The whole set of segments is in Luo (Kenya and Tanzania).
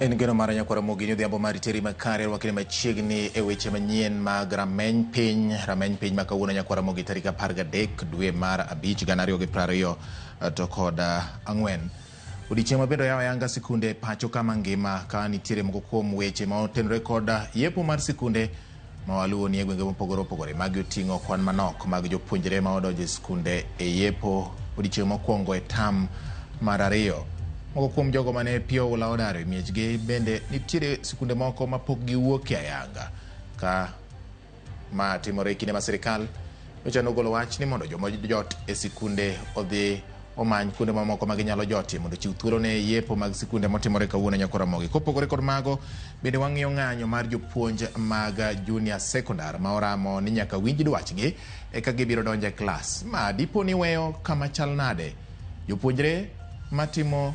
En geno mar nyakwara Ramogi ni odhiambo mari teri makare rwakni machiegni e weche manyien mag rameny piny. Rameny piny ma kawuono nyakwara Ramogi tarik 13 dwe mar 5 2024 to kod 4. Odiechieng' ma bende oyawo ayanga sikunde e pacho kama ngima ka nitiere moko kuom weche ma otenore kod yepo mar sikunde ma waluwo ni e gwenge mopogore opogore. Magi oting'o kwan manok mag jopuonjre ma odonjo e sikunde e yepo odiechieng' mokwongo e tam mar 2. Moko kuom jogo mane pi oula odaro e miechgi bende nitiere sikunde moko ma pok giwuokie ayanga. Ka ma timore e kinde ma sirikal nyocha nogolo wach ni mondo joma jot e sikunde odhi omany kuonde mamoko ma ginyalo jotie mondo ochiw thuolo ne yepo mag sikunde motimore kawuono nyako Ramogi. Kopogore kod mago, bende wang'iyo ng'anyo mar jopuonj mag junior secondar ma oramo ni nyaka winj dwachgi eka gibiro donjo e klas. Ma dipo ni weyo kama chal nade? Jopuonjre matimo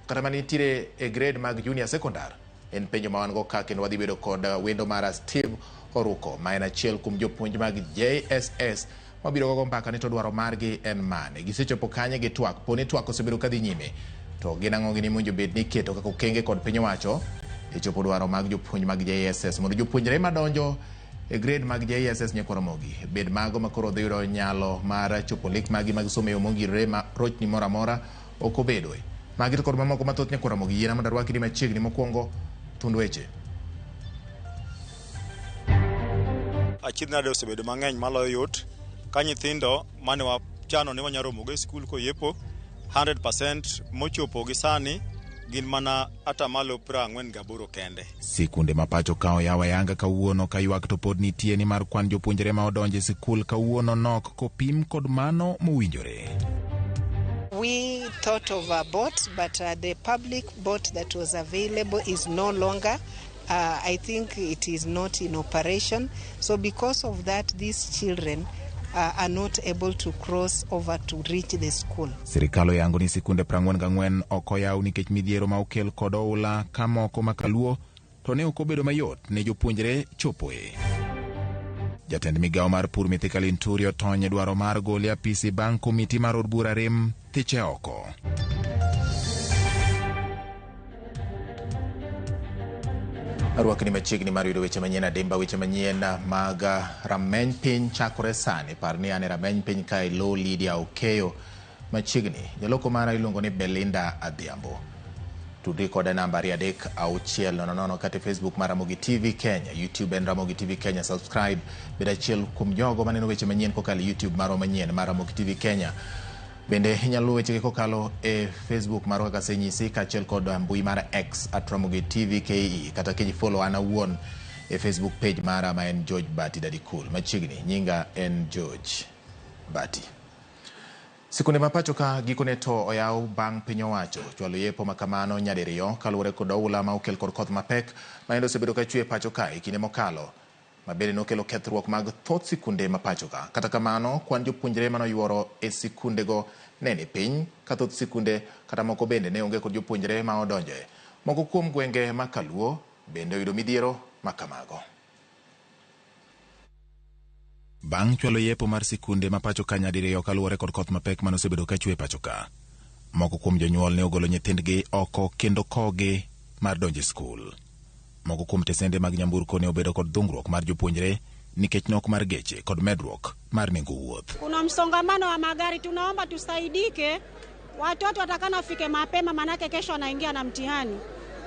kata manitiere e grade mag junior secondar en penjo ma wan go ka kendo wadhi bedo kod wendo mara Steve Oruko ma en achiel kuom jopuonj mag JSS mabiro gogo mbaka ni to dwaro margi en mane. Gisechopo kanye gi twak? Po ni twak osebedo kadhi nyime, to gin ang'o gini mowinjo bed ni iketo kaka okenge kod piny owacho e chopo dwaro mag jopuonj mag JSS mondo jopuonjre madonjo e grade mag JSS nyakwa Ramogi bed mago ma koro dhi yudo nyalo mar chopo lek maggi mag somo e yo mongirore ma rochni moro amora ok obedoe. Magi to kod mamoko mathoth nyakwa Ramogi yiena mondo arwaki ni machiegni mokwongo thund weche. Achiedh nade osebedo mang'eny maloyo yot ka nyithindo mane wachano ni wanyalo romogo e skul koyepo 100% mochopo gi sani gin mana atamalo 48 kende. Sikunde ma pacho ka oyaw ayanga kawuono ka ywak to pod nitie nimar kwan jopuonjre ma odonjo e sikul kawuono nok kopim kod mano mowinjore. We thought of a boat, but the public boat that was available is no longer. I think it is not in operation. So because of that, these children are not able to cross over to reach the school. Sirikal oyango ni sikunde 44 ok oyaw nikech midhiero ma okel kod oula ka moko ma kaluo to ne ok obedo mayot ne jopuonjre chopoe. Jatend migawo mar pur Mithika Linturi otony e dwaro mar gole apisi bang' komiti mar od bura rem thiche oko. Arwakni machiegni mar yudo weche manyien adimba, weche manyien mag rameny piny chakore sani. Par ni an e rameny piny kae lo Lydia Okeyo machiegni. Jaloko mara iluongo ni Belinda Adhiambo. Tudri koda namba 23600 kata e Facebook mar Ramogi TV Kenya, YouTube en Ramogi TV Kenya. Subscribe, bed achiel kuom jogo maneno weche manyien kokalo e YouTube marwa manyien mar Ramogi TV Kenya. Bende inyalo luwo wechegi kokalo e Facebook marwa kaka asenyisi kaachiel kod mbui mar X at Ramogi TV KE kata kifollow an awuon e Facebook page mara ma en George Bati Daddy Cool. Machiegni nyinga en George Bati. Sikunde ma pacho ka gikone to oyaw bang' piny owacho chwalo yepo ma kamano nyadiriyo kaluwore kod oula ma okel kod koth mapek ma yande osebedo ka chwe e pacho ka e kinde mokalo ma bende nokelo kethruok mag thoth sikunde ma pacho ka. Kata kamano, kwan jopuonjre manoyuoro e sikundego ne ni piny ka thoth sikunde kata moko bende ne onge kod jopuonjre ma odonjoe. Moko kuom gwenge ma Kaluo bende oyudo midhiero ma kamago. Bang' chwalo yepo mar sikunde ma pacho ka nyadiriyo kaluwore kod koth mapek mane osebedo ka chwe e pacho ka. Moko kuom jonyuol ne ogolo nyithindgi oko kendo kogi mar donjo e skul. Moko kuom tesende mag nyamburko ne obedo kod dhungruok mar jopuonjre nikech nok mar geche kod medruok mar nengo wuoth. Kuna msongamano wa magari, tunaomba tusaidike, watoto watakana wafike mapema, manake kesho wanaingia na mtihani.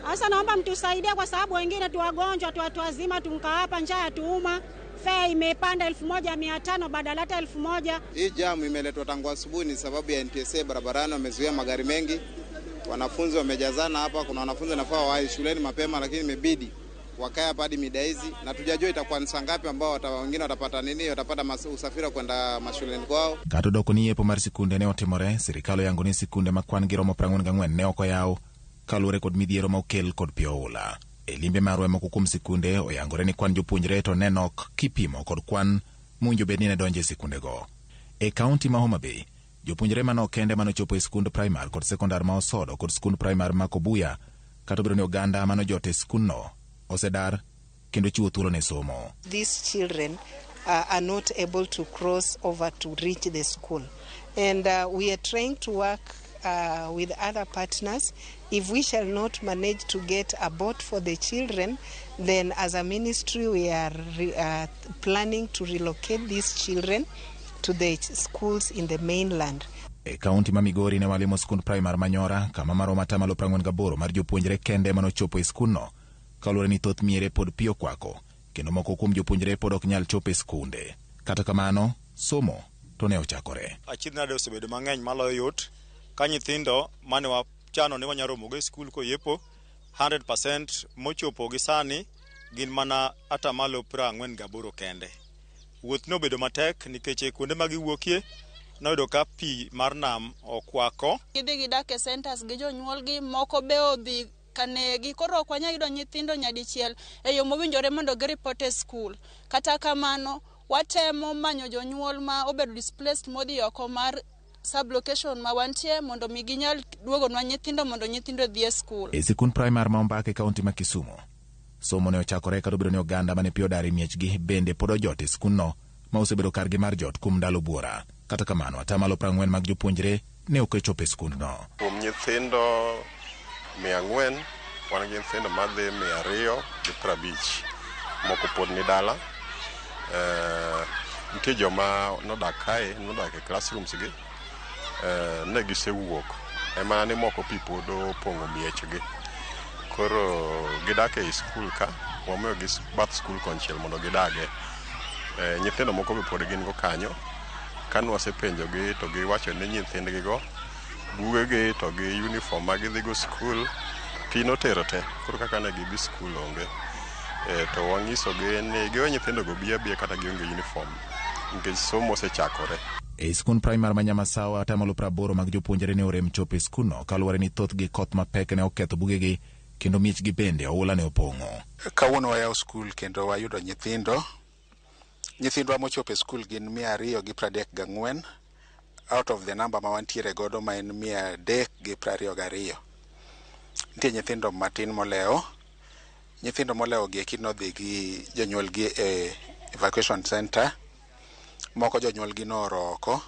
Sasa naomba mtusaidie kwa sababu wengine tu wagonjwa, tu watu wazima, tunkaa hapa njaa yatuuma. Fare imepanda 1500 badala hata 1000. Hii jam imeletwa tangu asubuhi ni sababu ya NTSA barabarani wamezuia magari mengi. Wanafunzi wamejazana hapa, kuna wanafunzi wanafaa wawahi shuleni mapema lakini imebidi wakae hapa hadi mida hizi na tujajua itakuwa ni saa ngapi ambao wengine watapata nini, watapata usafiri wa kwenda mashuleni kwao. Kata odoko ni yepo mar sikunde ne otimore, sirikal oyango ni sikunde ma kwan gi romo 44 ne ok oyaw kaluwore kod midhiero ma okel kod pi oula. E limbe marwa moko kuom sikunde oyangore ni kwan jopuonjre to ne nok kipimo kod kwan mowinjo bed ni ne donjo e sikundego. E kaunti ma Homa Bay, jopuonjre manok kende manochopo e skund primar kod sekondar ma Osodo kod skund primar ma Kobuya, kata obedo ni oganda manojot e skundno osedar kendo chiwo thuolo ne somo. These children are not able to cross over to reach the school. And we are trying to work with other partners. If we shall not manage to get a boat for the children, then as a ministry we are planning to relocate these children to the schools in the mainland. E kaunti ma Migori ne walimo skund primar Manyora kama maromo 48% mar jopuonjre kende manochopo e skundno kaluwore ni thoth miere pod pi okwako kendo moko kuom jopuonjre pod ok nyal chopo e skunde. Kata kamano, somo to ne ochakore. Achiedh nade osebedo mang'eny maloyo yot ka nyithindo mane wachano ni wanyalo romogo e skul koyepo 100% mochopo gi sani gin mana 48% kende. Wuoth nobedo matek nikech kuonde ma giwuokie noyudo ka pi mar nam okwako. Gidhi gidak e centers gi jonyuolgi, moko be odhi kanegi, koro ok wanyal yudo nyithindo nyadichiel e yo mowinjore mondo giripot e skul. Kata kamano, watemo manyo jonyuol ma obedo displaced modhi oko mar sub-location ma wantie mondo mi ginyal duogonwa nyithindo mondo nyithindo odhi e skul. E sikund primar ma Ombaka e kaunti ma Kisumu, somo ne ochakore kata obedo ni oganda mane pi odar e miechgi bende pod ojot e skundno ma osebedo kargi mar jot kuom ndalo buora. Kata kamano, 40% mag jopuonjre ne ok ochopo e skundno. Kuom nyithindo 400, wan gi nyithindo madhi 250, moko pod ni dala. Nitie joma nodak kae, nodak e classrooms gi, ne gisewuok. Ema ni moko pi pod opong'o miechgi. Koro gidak ei skul ka, wamiyogi bath skul konchiel mondo gidage. Nyithindo moko be pod gin go kanyo. Kane wasepenjogi to giwacho ni nyithindgigo, bugegi to gi uniform ma gidhigo skul, pi notero te. Koro kaka ne gidhi skul onge. To wanyisogi ni giwe nyithindogo bi abiya kata gionge uniform, nikech somo osechakore. E skund primar ma Nyamasawa, 80% mag jopuonjre ne orem chopo e skundno kaluwore ni thothgi koth mapek ne oketho bugegi kendo miechgi bende oula ne opong'o. Kawuono wayawo skul kendo wayudo nyithindo. Nyithindwa mochopo e skul gin 234 out of the number ma wantiere godo ma en 322. Nitie nyithindo matin molewo. Nyithindo molewo gi eki nodhi gi jonyuolgi e evacuation center. Moko jonyuolgi nooro oko,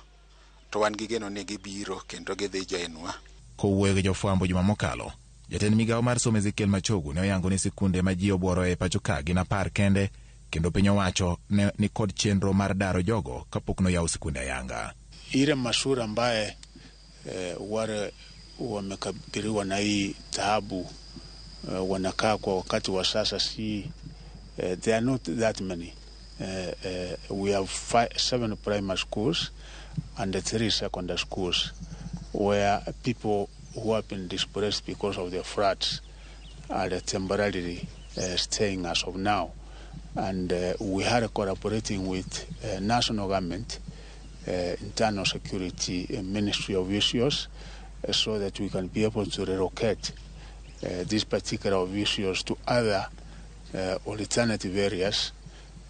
to wan gi geno ni gibiro kendo gidhi joinwa. Kowuoyo gi jofwambo juma mokalo, jatend migawo mar somo Ezekiel Machogu ne oyango ni sikunde ma ji obuoro e pacho ka gin 10 kende, kendo piny owacho ne ni kod chenro mar daro jogo kapok noyaw sikunde ayanga. Ile mashule ambaye wale wamekabiliwa na hii taabu wanakaa kwa wakati wa sasa si they are not that many. We have 7 primary schools and 3 secondary schools where people who have been displaced because of the floods are temporarily staying as of now. And we are collaborating with national government, internal security, ministry officials, so that we can be able to relocate these particular officials to other alternative areas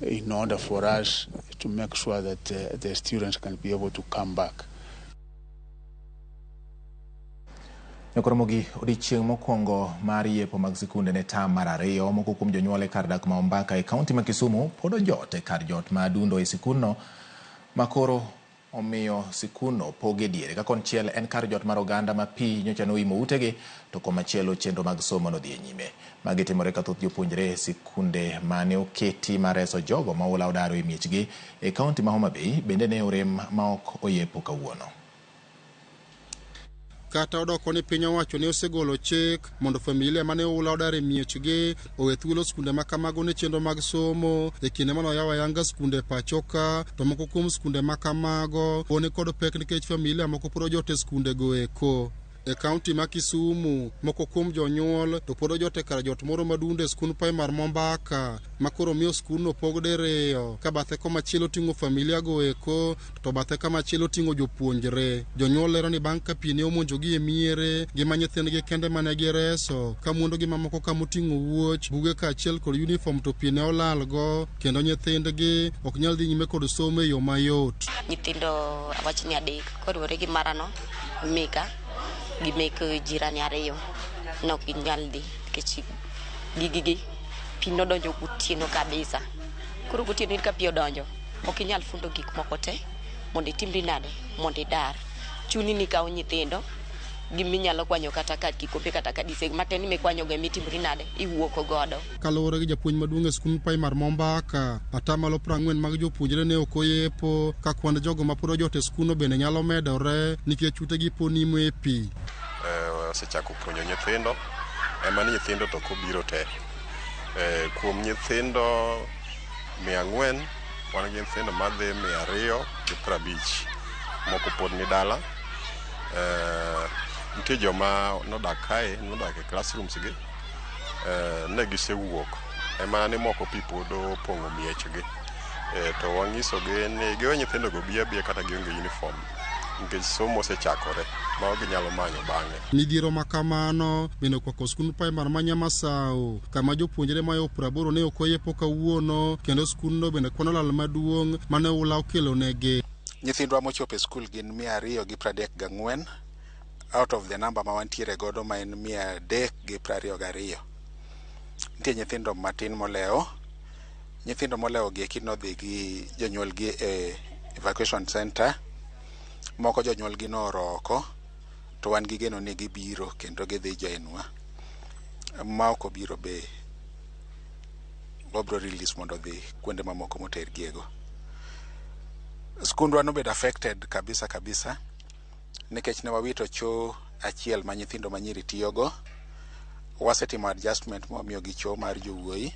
in order for us to make sure that the students can be able to come back. Nyakoromogi odiechieng' mokwongo mar yepo mag sikunde ne tam mar 2, moko kuom jonyuol e kar dak ma Ombaka e kaunti ma Kisumu pod ojot e kar jot ma Adundo e sikundno ma koro omiyo sikundno pogi e diere. Ka konchiel en kar jot mar oganda ma pi nyocha noimo utegi, to komachielo chenro mag somo nodhi e nyime. Magi timore ka thoth jopuonjre e sikunde mane oketi mar reso jogo ma oula odaro e miechgi e kaunti ma Homa Bay bende ne orem ma ok oyepo kawuono. Kata odoko ni piny owacho ne osegolo chik mondo familia mane oula odar e miechgi owe thuolo skunde ma kamago ne chenro mag somo e kinde mane oyawo ayanga skunde pacho ka, to moko kuom skunde ma kamago pod ni kod pek nikech familia moko pod ojot e skundego eko. E kaunti ma Kisumu, moko kuom jonyuol to pod ojot e kar jot moro madundo e skund primar Mombaka ma koro miyo skundno pog diriyo ka bathe komachielo oting'o familia go eko to bathe kamachielo oting'o jopuonjre. Jonyuol lero ni bang' ka pi ne omonjogi e miere, gima nyithindgi kende mane gireso ka mwandugi mamoko kamoting'o wuoch, buge kaachiel kod uniform to pi ne olalgo kendo nyithindgi ok nyal dhi nyime kod somo e yo mayot. Nyithindo awach ni 3 koriwore gi marano mika gi mek jirani 2 ne ok ginyal dhi nikech gigigi pi nodonjo gotieno kabisa. Koro gotieno ka pi odonjo ok inyal fundo gik moko te mondo itimri nade mondo idar. Chuni ni ikaw nyithindo Giminyalo kwanyo kata ka kikombe kata ka dise matin mikwanyogo emitimri nade iwuok godo. Kaluwore gi japuonj maduong' e skund primar Mombaka, 40% mag jopuonjre ne ok oyepo, ka kwand jogo ma pod ojot e skundno bende nyalo medore nikech utegi pod nimo e pi. Osechako puonjo nyithindo, ema ni nyithindo to ok obiro te. Kuom nyithindo 400, wan gi nyithindo madhi 250, moko pod ni dala. Nitie joma nodak kae, nodak e classrooms gi, ne gisewuok. Ema ni moko pi pod opong'o miechgi. To wang'isogi ni giwe nyithindo go bi abiya kata gionge uniform, nikech somo osechakore ma ok ginyalo manyo bang'e. Midhiero ma kamano bende okwako skund primar ma Nyamasao, kama jopuonjre moyo 80 ne ok oyepo kawuono, kendo skundno bende kwano lal maduong' mane oula okelo negi. Nyithindwa mochopo e skul gin 234 out of the number ma wantiere godo ma en 322. Nitie nyithindo matin molewo. Nyithindo molewo gi eki nodhi gi jonyuolgi e evacuation center. Moko jonyuolgi nooro oko, to wan gi geno ni gibiro kendo gidhi join wa. Ma ok obiro be wabro release mondo odhi kuonde mamoko motergiego. Skundwa nobedo affected kabisa kabisa nikech ne wawito choo achiel ma nyithindo manyiri tiyogo. Wasetimo adjustment mwamiyogi choo mar jowuoyi,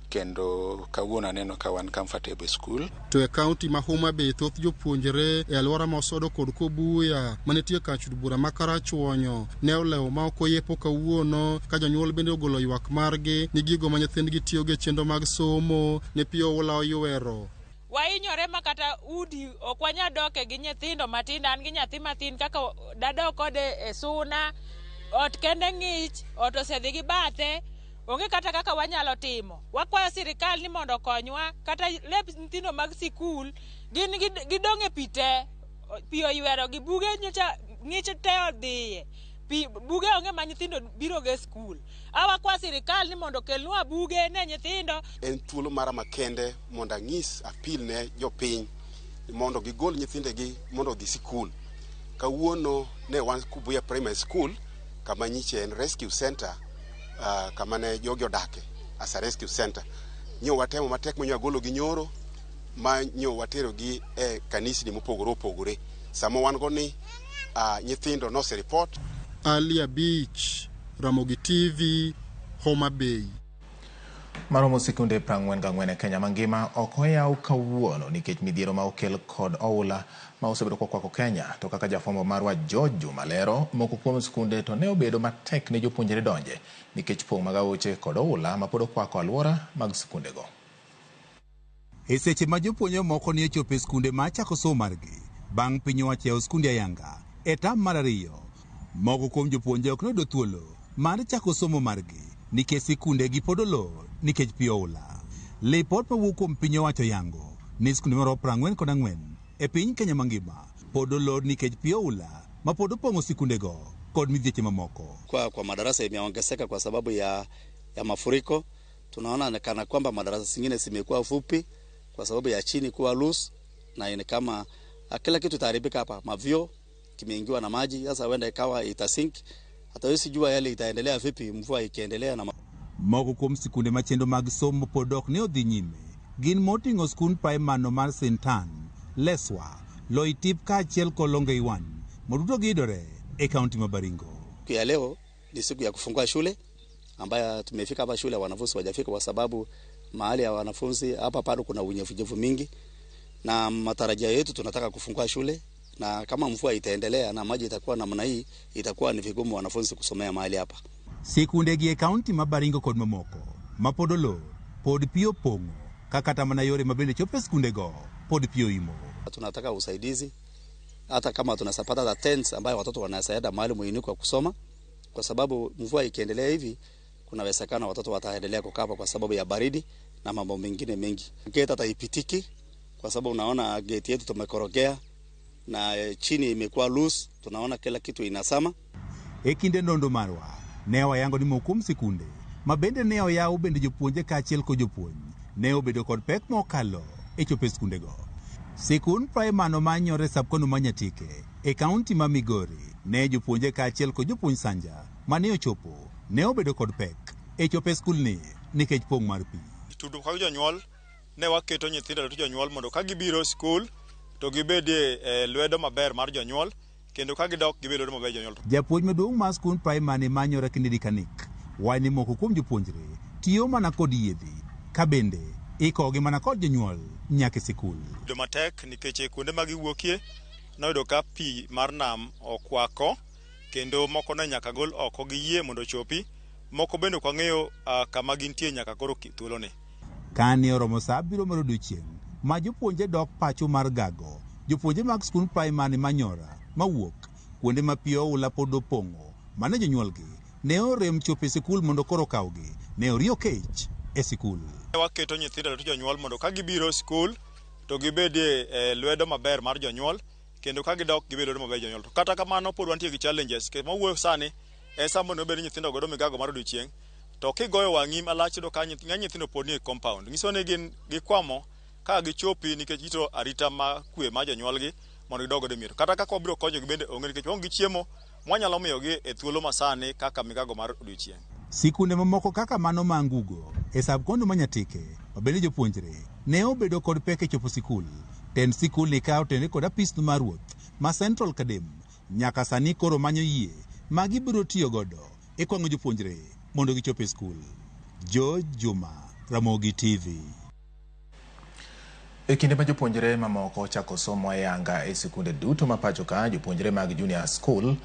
kendo kawuono aneno ka wan comfortable e skul. To e kaunti ma Homa Bay, thoth jopuonjre e alwora ma Osodo kod Kobuya manitie kar chud bura ma Karachuonyo ne olewo ma ok oyepo kawuono, ka jonyuol bende ogolo ywak margi ni gigo ma nyithindgi tiyogo e chenro mag somo ne pi oula oywero. Wahinyore ma kata udi ok wanyal doke gi nyithindo matindo. An gi nyathi matin kaka dadok kode e suna, ot kende ng'ich, ot osedhi gi bathe, onge kata kaka wanyalo timo. Wakwayo sirikal ni mondo okonywa, kata lep nyithindo mag sikul gin gidong' e pi te, pi oywero gi buge nyocha ng'ich te odhiye. Pi buge onge ma nyithindo biro go e skul. Awakwa sirikal ni mondo okelnwa buge ne nyithindo. En thuolo mara makende mondo anyis apil ne jopiny mondo gigol nyithindegi mondo odhi sikul. Kawuono ne wan Kubuya Primary School, kama nyiche en rescue center, kama ne jogi odake as a rescue center. Nyo watemo matek manyo agolo gi nyoro ma nyo watero gi e kanisni mopogore opogore. Sama wan go ni nyithindo nose report. Ali Abich, Ramogi TV, Homa Bay. Maromo sikunde 44 e Kenya mangima ok oyaw kawuono nikech midhiero ma okel kod oula ma osebedo kokwako Kenya. To kaka jafwambo marwa George Juma lero, moko kuom skunde to ne obedo matek ne jopuonjre donje nikech pong' mag aoche kod oula ma pod okwako alwora mag skundego. E seche ma jopuonjre moko ne ochopo e skunde ma chako somo margi bang' piny owacho yawo skunde ayanga e tam mar ariyo, moko kuom jopuonjre ok noyudo thuolo mar chako somo margi nikech sikunde gi pod olor nikech pi oula. Lipot mawuok kuom piny owacho yango ni skunde maromo 44 e piny Kenya mangima pod olor nikech pi oula ma pod opong'o sikundego kod midhieche mamoko. Kwa madarasa imeongezeka kwa sababu ya mafuriko. Tunaona kana kwamba madarasa zingine zimekuwa fupi kwa sababu ya chini kuwa loose, na ni kama kila kitu itaharibika hapa. Mavyo kimeingiwa na maji, sasa huenda ikawa itasink. Hata wewe sijua yale itaendelea vipi mvua ikiendelea na moko kuom sikunde ma chenro mag somo pod ok ne odhi nyime gin moting'o skund primar mar Sintan, Leswa, Loitip kaachiel kod Longeiwan moduto giyudore e kaunti ma Baringo. Siku ya leo ni siku ya kufungua shule ambayo tumefika hapa shule wanafunzi wajafika kwa sababu mahali ya wanafunzi hapa bado kuna unyevunyevu mingi, na matarajio yetu tunataka kufungua shule, na kama mvua itaendelea na maji itakuwa namna hii itakuwa ni vigumu wanafunzi kusomea mahali hapa. Sikunde gi e kaunti ma Baringo kod mamoko ma pod olor pod pi opong'o ka kata mana yore mabende chopo e skundego pod pi oimo. Tunataka usaidizi hata kama tunasapata hata tents ambayo watoto wanasaida mahali muhimu kwa kusoma, kwa sababu mvua ikiendelea hivi kuna uwezekano watoto wataendelea kukaa kwa sababu ya baridi na mambo mengine mengi. Gate hata ipitiki kwa sababu unaona gate yetu tumekorogea na chini imekuwa loose, tunaona kila kitu inasama. E kinde ndondo marwa ne wayango ni moko kuom sikunde ma bende ne oyaw bende jopuonje kaachiel kod jopuonj ne obedo kod pek mokalo e chopo e skundego. Sikund primar manyore sub-county ma Nyatike e kaunti ma Migori Ne jopuonje kaachiel kod jopuonj Sanja mane ochopo ne obedo kod pek e chopo e skulni nikech pong' mar pi. Tudruok kag jonyuol ne waketo nyithindo to jonyuol mondo ka gibiro skul to gibedie e lwedo maber mar jonyuol kendo ka gidok gibed lwedo maber jonyuol. Japuonj maduong' mar skund praimari Manyora Kennedy Kanik wacho ni moko kuom jopuonjre tiyo mana kod yiedhi ka bende ikowogi mana kod jonyuol nyaka e sikul. Bedo matek nikech kuonde ma giwuokie noyudo ka pi mar nam okwako kendo moko ne nyaka gol oko gi yie mondo ochopi, moko bende ok wang'eyo kama gintie nyaka koro thuoloni. Kane oromo saa 7 mar odiochieng' ma jopuonje dok pacho mar gago, jopuonje mag skund praimari Manyora mawuok kuonde ma pi oula pod opong'o mane jonyuolgi ne orem chopo e sikul mondo koro okawgi, ne oriyo kech e sikul. Waketo nyithindo to jonyuol mondo ka gibiro skul to gibedie e lwedo maber mar jonyuol kendo ka gidok gibed lwedo maber jonyuol. To kata kamano pod wantie gi challenges ke mawuoyo sani en sama onego bed ni nyithindo godo migago mar odiochieng' to kigoyo wang'i malach yudo ka ng'eny nyithindo pod nie compound nyiso ni gin gikwamo ka gichopi nikech gito arita ma kwe ma jonyuolgi mondo gidog godo e mier. Kata kaka wabiro konyogi bende onge nikech waonge gi chiemo mwanyalo miyogi e thuolo masani kaka migago mar odiochieng'. Sikunde mamoko kaka mano ma Angugo e sub-county ma Nyatike ma bende jopuonjre ne obedo kod pek e chopo sikul. Tend sikul ni ka otenore kod apis mar ruoth ma Central Kadem nyaka sani koro manyo yie ma gibiro tiyo godo e kwang'o jopuonjre mondo gichop e skul. George Juma, Ramogi TV. E kinde ma jopuonjre mamoko ochako somo ayanga e sikunde duto ma pacho ka, jopuonjre mag junior school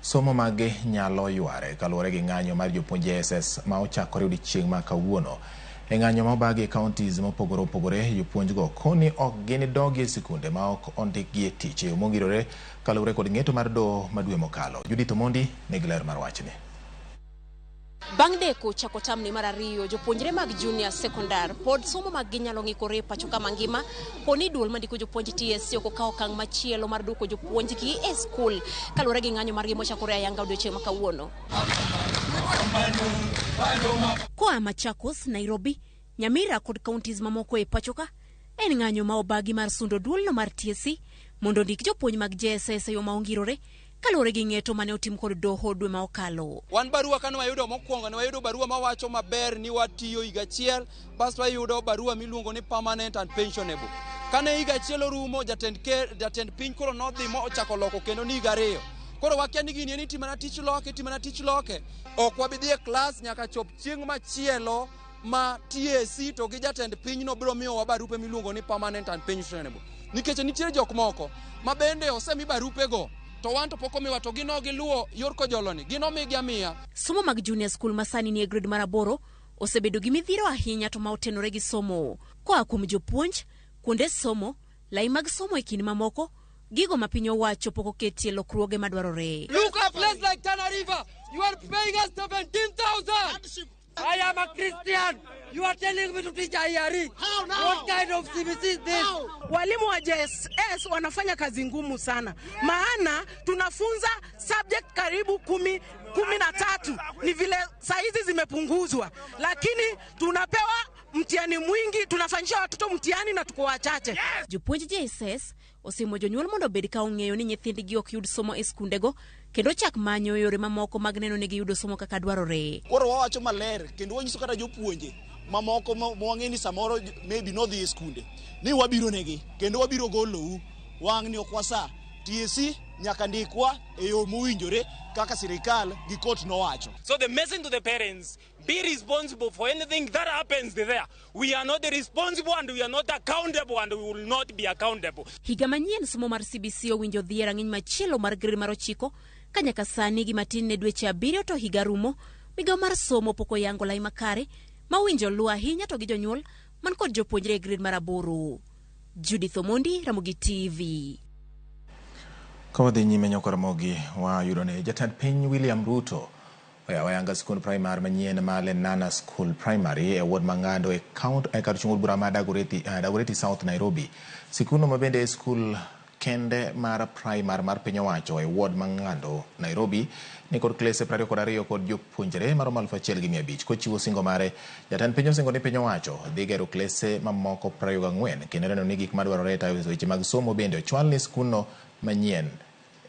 somo maggi nyalo yware kaluwore gi ng'anyo mar jopuonj JSS ma ochakore odiochieng' ma kawuono. E ng'anyo ma obagi e counties mopogore opogore, jopuonjgo koni ok ginidogi e sikunde ma ok ondikgi e tich e yo mongirore kaluwore kod ng'eto mar doho ma dwe mokalo. Judith Omondi nigi ler mar wachni. Bang' deko chako tamni mar ariyo, jopuonjre mag junior secondar pod somo maggi nyalo ng'ikore e pacho ka mangima poni duol mandiko jopuonj TSC ok okawo okang' machielo mar duoko jopuonjgi e skul kaluwore gi ng'anyo margi mochakore ayanga odiochieng' ma kawuono. Koa Machakos, Nairobi, Nyamira kod counties mamoko e pacho ka, en ng'anyo ma obagi mar sundo duolno mar TSC mondo ondik jopuonj mag JSS e yo ma ongirore kaluwore gi ng'eto mane otim kod doho dwe ma okalo. Wan barua kane wayudo mokwongo ne wayudo barua mawacho maber ni watiyo higa achiel, basto wayudo barua miluongo ni permanent and pensionable. Kane higa achiel orumo, jatend piny koro nodhi mo ochako loko kendo ni higa ariyo. Koro wakia ni gini en itimo mana tich loke, itimo mana tich loke. Ok wabi dhi e klas nyaka chop chieng' machielo ma TSC to gi jatend pinyno biro miyowa barupe miluongo ni permanent and pensionable. Nikech nitie jok moko ma bende osemi barupego to wan to pok omiwa, to gin ok giluwo yor kojoloni, gin omigi amiya. Somo mag junior school ma sani nie grade mar 8 osebedo gi midhiero ahinya to ma otenore gi somo koa kuom jopuonj, kuonde somo, lai mag somo e kind mamoko, gigo ma piny owacho pok oketie lokruoge madwarore. Look a place like Tana River, you are paying us 17,000. I am a Christian. You are telling me to teach IRE. How now? What kind of CBC is this? How? Walimu wa JSS wanafanya kazi ngumu sana, maana tunafunza subject karibu 13, ni vile saizi zimepunguzwa, lakini tunapewa mtihani mwingi, tunafanyisha watoto mtihani na tuko wachache. Jopuonj JSS osimo jonyuol mondo obed ka ong'eyo ni nyithindgi ok yud somo e skundego kendo chak manyo yore mamoko mag neno ni giyudo somo kaka dwarore. Koro wawacho maler kendo wanyiso kata jopuonje mamoko ma wang'e ni samoro maybe nodhi e skunde ni wabiro negi kendo wabiro golou wang' ni ok wasa. TSC nyaka ndikwa e yo mowinjore kaka sirikal gi kot nowacho. So the message to the parents, be responsible for anything that happens there. We are not responsible and we are not accountable and we will not be accountable. Higa manyien somo mar CBC owinjo dhi e rang'iny machielo mar grade mar 9 ka nyaka sani gima tin ne dweche 7 to higa rumo. Migawo mar somo pok oyango lai makare ma owinjo luw ahinya to gi jonyuol man kod jopuonjre e grade mar 8. Judith Omondi, Ramogi TV. Ka wadhi nyime nyaka Ramogi, wayudo ni jatend piny William Ruto oyawo ayanga skund primary manyien ma Lenana School Primary e ward Mang'ando e kar chung' od bura ma Dagoretti South, Nairobi. Sikundno ma bende e skul kende mar primary mar piny owacho e ward Mang'ando, Nairobi, ni kod klese 22 kod jopuonjre maromo 1,500. Kochiwo singo mare, jatend piny osingo ni piny owacho dhi gero klese mamoko 24 kendo neno ni gik madwarore e tayo weche mag somo bende ochwal ni skundno manyien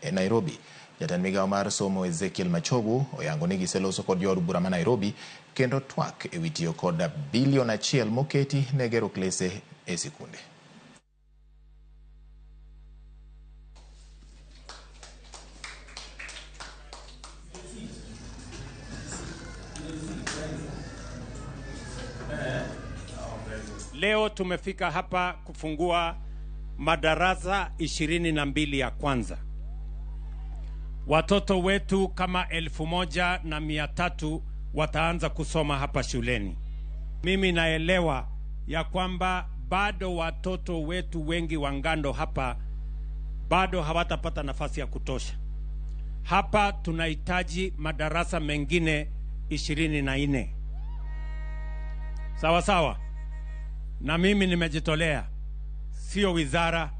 e Nairobi. Jatend migawo mar somo Ezekiel Machogu oyango ni giseloso kod jood bura ma Nairobi kendo twak ewi tiyo kod bilion 1 moketi ne gero klese e sikunde. Leo tumefika hapa kufungua madarasa 22 ya kwanza. Watoto wetu kama 1,300 wataanza kusoma hapa shuleni. Mimi naelewa ya kwamba bado watoto wetu wengi wa Ngando hapa bado hawatapata nafasi ya kutosha. Hapa tunahitaji madarasa mengine 24. Sawa sawa. Na mimi nimejitolea, sio wizara,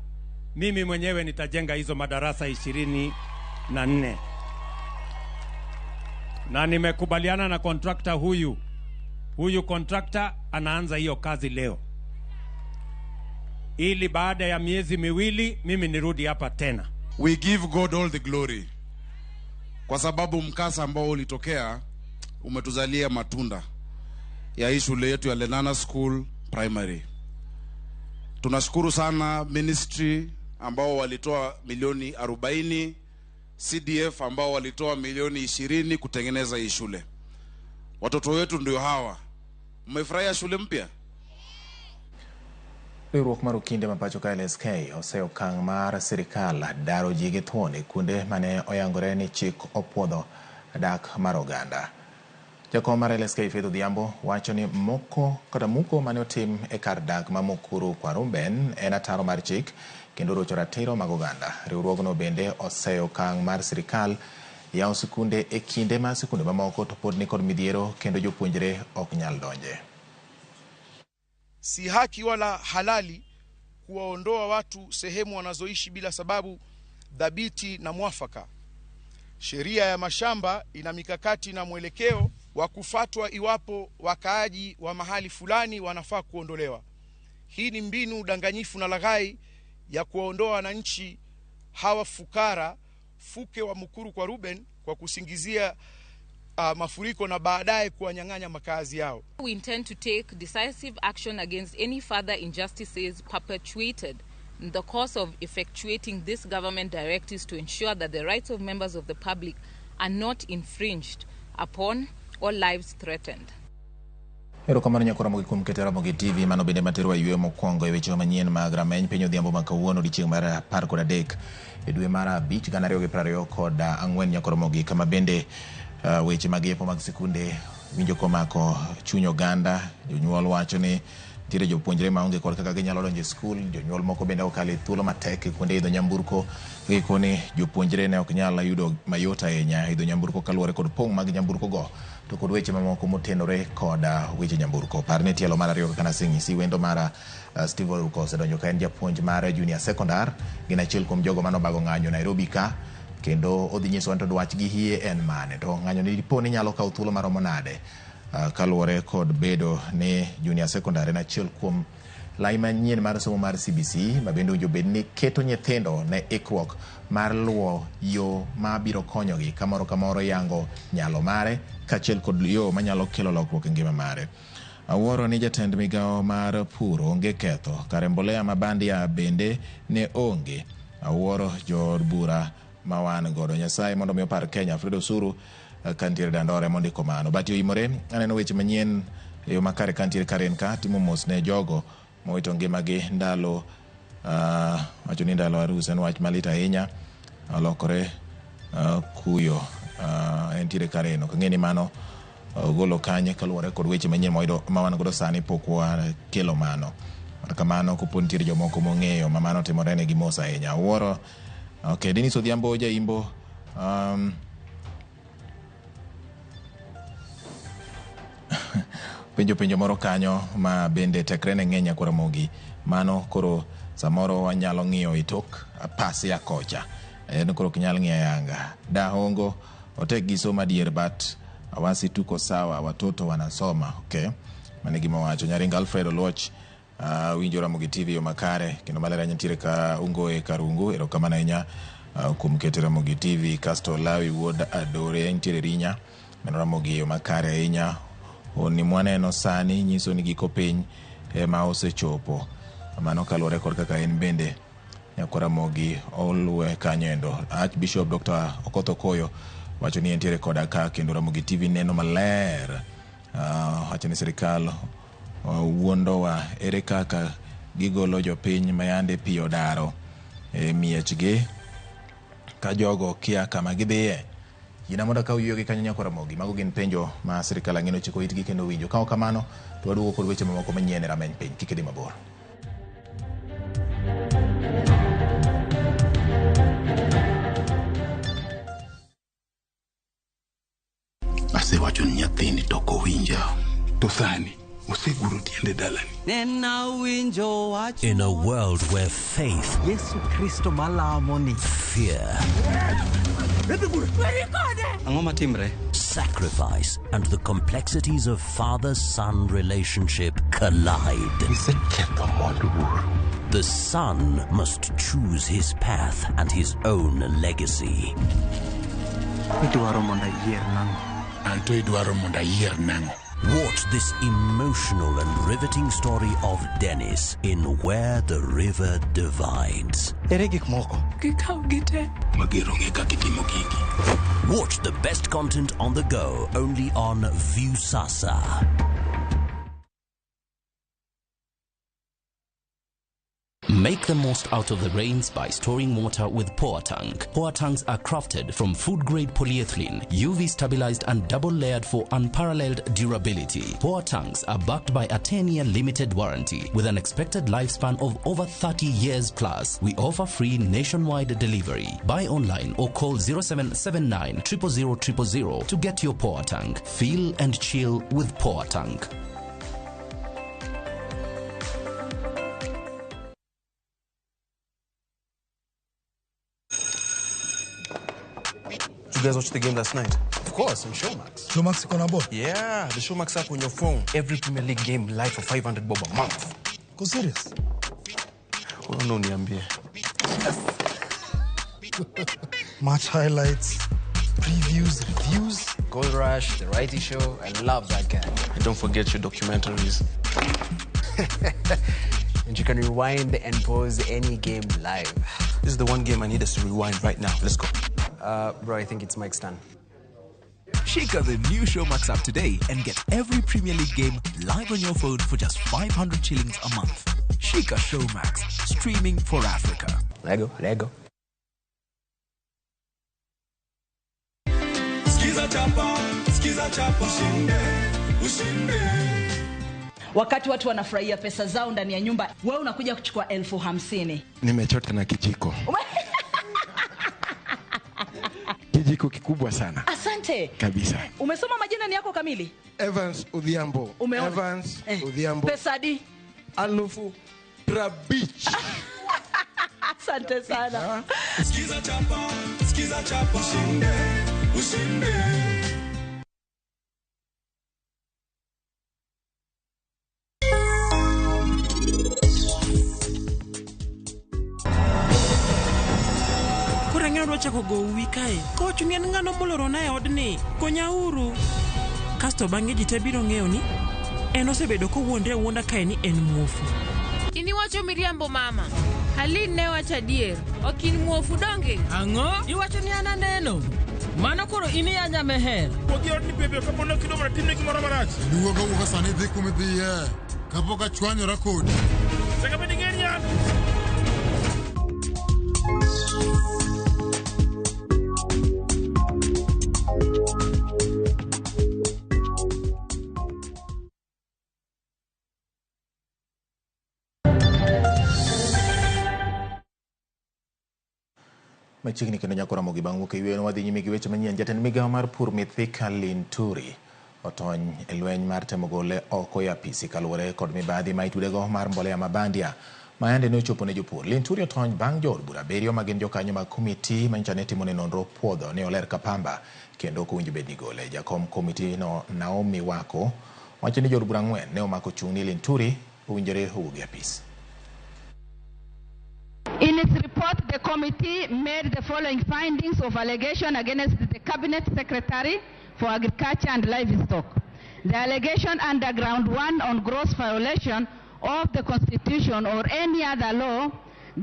mimi mwenyewe nitajenga hizo madarasa 24. Na nimekubaliana na kontrakta huyu. Huyu kontrakta anaanza hiyo kazi leo, ili baada ya miezi 2 mimi nirudi hapa tena. We give God all the glory, kwa sababu mkasa ambao ulitokea umetuzalia matunda ya hii shule yetu ya Lenana School Primary. Tunashukuru sana ministry ambao walitoa milioni 40, CDF ambao walitoa milioni 20 kutengeneza hii shule. Watoto wetu ndio hawa. Mmefurahia shule mpya? Riwruok mar okinde ma pacho ka LSK oseyo okang' mar sirikal daro ji gi thuon e kuonde mane oyangore ni chik opuodho dak mar oganda. Jakom mar LSK Faith Odhiambo wacho ni moko kata muko mane otim e kar dak ma Mukuru kwa Ruben en ataro mar chik kendo rocho ratiro mag oganda. Riwruogno bende oseyo okang' mar sirikal yawo sikunde e kinde ma sikunde mamoko to pod nikod midhiero kendo jopuonjre ok nyal donje. Si haki wala halali kuwaondoa watu sehemu wanazoishi bila sababu dhabiti na mwafaka. Sheria ya mashamba ina mikakati na mwelekeo wa kufuatwa iwapo wakaaji wa mahali fulani wanafaa kuondolewa. Hii ni mbinu danganyifu na laghai ya kuwaondoa wananchi hawa fukara fuke wa Mukuru kwa Ruben kwa kusingizia mafuriko na baadaye kuwanyang'anya makazi yao. We intend to take decisive action against any further injustices perpetuated in the course of effectuating this government directives to ensure that the rights of members of the public are not infringed upon or lives threatened. Erokamano nyakora Ramogi kuom keto Ramogi TV mano bende materwa yweyo mokwongo e weche manyien mag rameny piny odhiambo ma kawuono odiechieng' mar 13 e dwe mar 5 2024 nyakora Ramogi, kama bende weche mag yepo mag sikunde winjo komako chuny oganda. Jonyuol wacho ni nitiere jopuonjre maonge kod kaka ginyalo donjo e skul, jonyuol moko bende okalo e thuolo matek e kuonde idho nyamburko. Gikoni jopuonjre ne ok nyal yudo mayot ahinya idho nyamburko kaluwore kod pong' mag nyamburko go to kod weche mamoko motenore kod weche nyamburko. Par ni tielo mar 2 kaka naseng'isi wendo mara Steve Oruko osedonjo ka en japuonj mar junior secondar, gin achiel kuom jogo manobago ng'anyo Nairobi ka, kendo odhi nyisowa ni to dwachgi hie en mane, to ng'anyo ni dipo ni nyalo kawo thuolo maromo nade kaluwore kod bedo ni junior secondary en achiel kuom lai manyien mar somo mar CBC ma bende owinjo bed ni keto nyithindo ne ikruok mar luwo yo mabiro konyogi kamoro kamoro yango nyalo mare kaachiel kod yo manyalo kelo lokruok e ngima mare. Awuoro ni jatend migawo mar pur onge ketho, kare mbolea ma bandia bende ne onge. Awuoro jood bura ma wan godo. Nyasaye mondo mi opar Kenya. Alfredo Osuru kantiere Dandore mondiko mano. Bati oimore, aneno weche manyien e yo makare kantiere Karen ka timo mos ne jogo mowito ngimagi ndalo wacho ni ndalo arus en wach malit ahinya, olokore kuyo entiere Karen. Ok ang'e ni mano ogolo kanye kaluwore kod weche manyien ma wan godo sani pok wakelo mano. Kata kamano kopo nitiere jomoko mong'eyo ma mano timore negi mos ahinya. Awuoro. Okay, Dennis Odhiambo Jaimbo penjo moro kanyo ma bende tekre ne ng'eny nyakwa Ramogi. Mano koro samoro wanyalo ng'iyo e tok pasia kocha, en koro ok nyal ng'iyo yanga. Dahongo otek gi somo adier, but awasi tuko sawa, watoto wanasoma. Okay, mano e gima owacho. Nyaringa Alfred Oluoch winjo Ramogi TV yo makare kendo maler ahinya nitiere ka Ungoe Karungu, erokamano ahinya. Kuom keto Ramogi TV kasto Lawi wuod Adore entiere Rinya neno Ramogi e yo makare ahinya. Honni mwaneno sani nyiso ni giko piny ema osechopo. Mano kaluwore kod kaka en bende nyakwar Ramogi oluwe kanyo endo. Archbishop Dr. Okoth Okoyo wacho ni entiere koda ka kendo Ramogi TV neno maler. Wacho ni sirikal wuondowa ere kaka gigolo jopiny mayande pi odaro e miechgi ka jogo kia kama gidhiye. Yina mondo akaw yueyo gi kanyo nyakwar Ramogi. Mago gin penjo ma sirikal ang'e ni ochiko itgi kendo winjo. Ka ok kamano to waduogo kod weche mamoko manyien e rameny piny. Kik idhi mabor. Asewacho ni nyathini to ok owinja. To sani oseguro tiende dalani. In a world where faith, Yesu Kristo malamo ni, fear, Ang'o matimre? sacrifice, and the complexities of father-son relationship collide. The son must choose his path and his own legacy. Idwaro mondo ayier nang'o? Anto idwaro mondo ayier nang'o? Watch this emotional and riveting story of Dennis in Where the River Divides. Ere gik moko? Gikaw gite. Mager ong'e kaka itimo gigi. Watch the best content on the go only on Viusasa. Make the most out of the rains by storing water with Poa Tank. Poa Tanks are crafted from food-grade polyethylene, UV stabilized and double-layered for unparalleled durability. Poa Tanks are backed by a 10-year limited warranty with an expected lifespan of over 30 years plus. We offer free nationwide delivery. Buy online or call 0779 000 000 to get your Poa Tank. Feel and chill with Poa Tank. You guys watched the game last night? Of course, on Showmax. Showmax iko na ball? Yeah, the Showmax app on your phone. Every Premier League game live for 500 bob a month. Go serious? Oh, no, niambie. Match highlights, previews, reviews. Goal Rush, The Righty Show. I love that guy. And don't forget your documentaries. And you can rewind and pause any game live. This is the one game I need us to rewind right now. Let's go. Bro, I think it's Mike's turn. Shake out the new Showmax app today and get every Premier League game live on your phone for just 500 shillings a month. Shika Showmax, streaming for Africa. Lego, Lego. Skiza chapa, skiza chapa, ushinde, ushinde. Wakati watu wanafurahia pesa zao ndani ya nyumba, wewe unakuja kuchukua 50,000. Nimechota na kijiko. Kijiko kikubwa sana. Asante. Kabisa. Umesoma majina ni yako kamili? Evans Odhiambo. Umeona? Evans Odhiambo. Pesa di? 50,000. Asante sana. Skiza chapa, skiza chapa, ushinde, ushinde. Koro chako gowi kae. Kowacho ni en ng'ano molorona e odni. Konyauru. Kasto bang'e ji te biro ng'eyo ni en osebedo kowuondre awuonda kae ni en muofu. Iniwacho miriambo mama. Halin ne wacho adier. Ok in muofu donge? Ang'o? Iwacho ni an aneno. Mano koro in iya meher. Wuogi odni piyo kapo ni ok idwa mondo atimni gimoro marach. Duoga wuoga sani idhi kuma idhiye. Kapok achwanyora kodi. Nyaka bed ing'e ni an. Machiegni kendo nyako Ramogi bang' wuok e yweyo wadhi nyime gi weche manyien. Jatend migawo mar pur Mithika Linturi otony e lweny mar temo gole oko e apisi kaluwore kod mibadhi ma itudego mar mbolea ma bandia ma yande ne ochopo ne jopur. Linturi otony bang' jood bura abiriyo ma gin jokanyo mag komiti ma nyocha ne timo ne nonro puodho ni oler kapamba kendo ok owinjo bed ni gole. Jakom komiti no Naomi Wako wacho ni jood bura 4 ne omako chung' ni Linturi owinjore owuog e apis. In its report report, the committee made the following findings of allegation against the Cabinet Secretary for Agriculture and Livestock. The allegation under ground 1 on gross violation of the Constitution or any other law,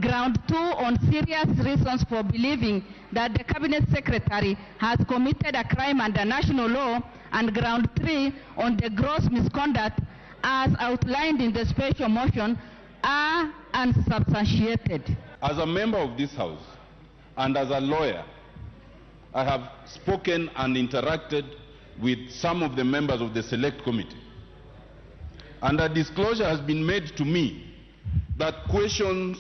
ground 2 on serious reasons for believing that the Cabinet Secretary has committed a crime under national law, and ground 3 on the gross misconduct as outlined in the special motion are unsubstantiated. As a member of this House and as a lawyer, I have spoken and interacted with some of the members of the Select Committee. And a disclosure has been made to me that questions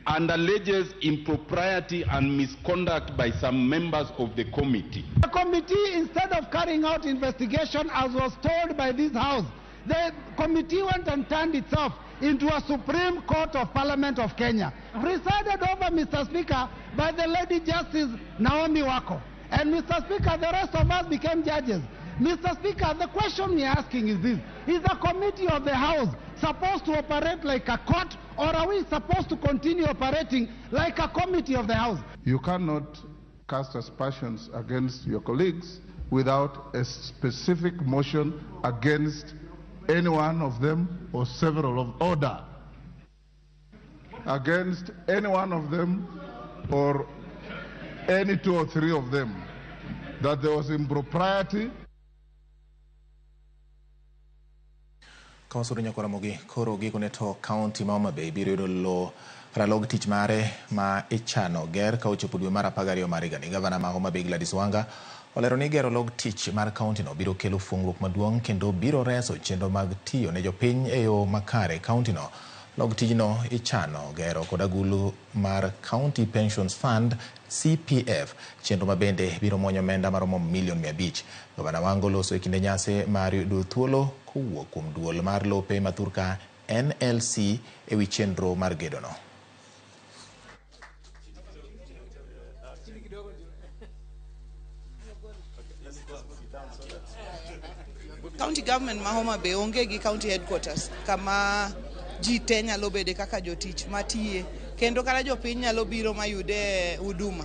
and alleges impropriety and misconduct by some members of the committee. The committee, instead of carrying out investigation as was told by this House, the committee went and turned itself into a Supreme Court of Parliament of Kenya, presided over, Mr. Speaker, by the Lady Justice Naomi Waqo. And Mr. Speaker, the rest of us became judges. Mr. Speaker, the question we're asking is this: is the committee of the House supposed to operate like a court, or are we supposed to continue operating like a committee of the House? You cannot cast aspersions against your colleagues without a specific motion against any one of them or several of order. Against any one of them or any 2 or 3 of them, that there was impropriety. Kawasuru nyakwara mogi koro gikone to kaunti ma Homa Bay biro yudo lo ralog tich mare ma ichano ger ka ochopo dwe mar 12 mar higani. Gavana ma Homa Bay Gladys Wanga olero ni gero log tich mar kaunti no biro kelo fungruok maduong' kendo biro reso chenro mag tiyo ne jopiny e yo makare kaunti no. Log tijno ichano gero kod agulu mar County Pensions Fund CPF, chenro ma bende biro muonyo omenda maromo milion 500. Gavana Wanga oloso e kinde nyasi mar yudo thuolo kowuok kuom duol mar lope mathurka NLC ewi chenro mar gedono. County government ma Homa Bay onge gi county headquarters kama ji te nyalo bede kaka jotich matiye, kendo kata jopiny nyalo biro mayude huduma.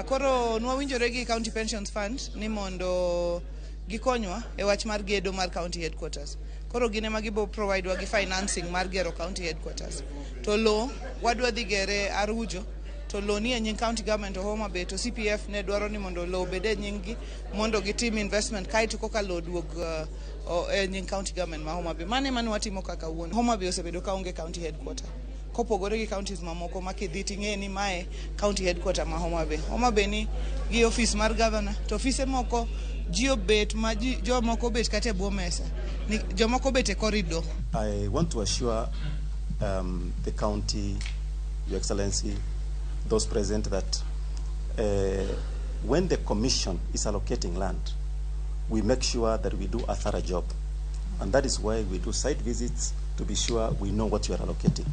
Koro nwawinjore gi County Pensions Fund ni mondo gikonywa e wach mar gedo mar county headquarters. Koro gin ema gibo provide wa gi financing mar gero county headquarters. To lo wadwa dhi gere Arujo, to lo ni e nying county government of Homa Bay, to CPF ne dwaro ni mondo lo obed e nying gi mondo gitim investment kaeto koka lo duog e nying county government ma Homa Bay. Mano ema ne watimo kaka wuon. Homa Bay osebedo ka onge county headquarter. Kopogore gi counties mamoko ma kidhi ting'e ni mae county headquarter ma Homa Bay. Homa Bay ni gi office mar governor, to ofise moko ji obet ma ji jomoko obet kata e bwo mesa, ni jomoko obet e corridor. I want to assure the county, Your Excellency, those present that when the commission is allocating land, we make sure that we do a thorough job. And that is why we do site visits to be sure we know what you are allocating.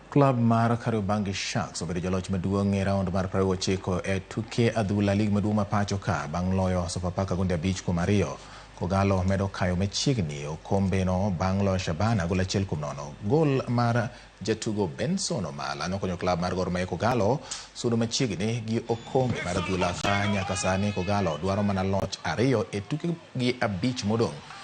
Club mar Kariobangi Sharks obedo joloch maduong' e round mar 29 e tuke adhula lig maduong' ma pacho ka bang' loyo Sofapaka gonde 5-2. Kogalo medo kayo machiegni okombe no bang' loyo Shabana gol 1-0. Gol mar jatugo Benson Omala nokonyo club mar Gor Mahia Kogalo sudo machiegni gi okombe mar adhula ka nyaka sani Kogalo dwaro mana loch 2 e tuke gi 5 modong'.